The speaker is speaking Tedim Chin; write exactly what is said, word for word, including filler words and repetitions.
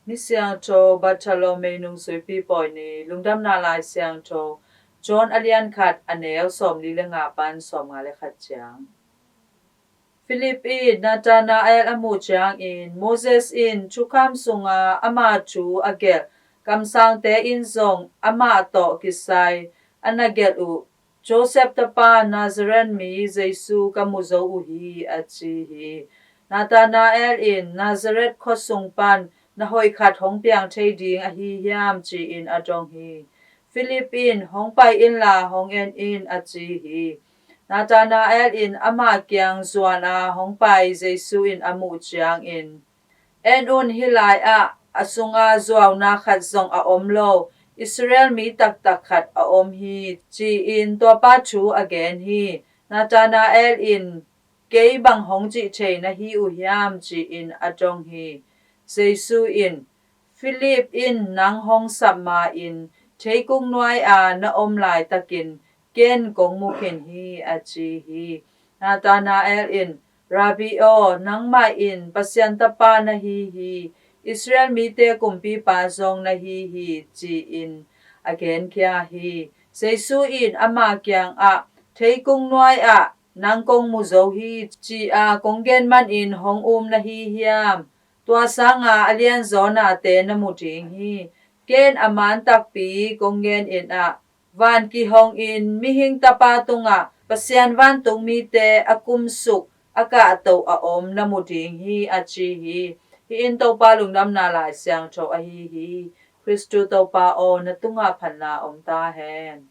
Misiangtho Bartholomew nungzuipi pawi ni. Lungdamna Lai Siangtho John a lian khat, a neu sawmli le nga pan sawmnga le khat ciang. Philip in Nathanael a muh ciangin, Moses in thukham sunga ama thu a gelh kamsangte in zong amah tawh kisai a na gelh uh Joseph tapa Nazareth mi Jesu ka mu zo uh hi, a ci hi. Nathanael in, Nazareth khuasung pan na hoih khat hong piang thei ding ahi hiam, ci-in a dong hi. Philip in, hong pai inla hong en in, a ci hi. Nathanael in amah kiang zuan a hong pai Jesu in a muh ciangin, En un, hih lai-ah a sunga zuauna khat zong a om lo Israel mi taktak khat a om hi, ci-in tuapa thu a gen hi. Nathanael in, Kei bang hong cih thei na hi uh hiam, ci-in a dong hi. Jesu in, Philip in nang hong sap ma-in theikung nuai-a na om laitakin ken kong mu khin hi, a ci hi. Nathanael in, Rabbi aw, nangmah in Pasian tapa na hi hi, Israel mite kumpipa zong na hi hi, ci-in a genkhia hi. Jesu in ama kiangah, Theikung nuai-ah nang kong mu zo hi, ci-a kong gen manin hong um na hi hiam? Tua sanga a lianzaw nate na mu ding hi. Ken a man takpi kong gen in ah, van kihongin mihing tapa tungah Pasian vantungmite a kumsuk a kahto a om na mu ding hi, a ci hi. Hih in Topa Lungdamna Lai Siangtho ahi hi. Khristu Topa aw, na tungah phatna om ta hen.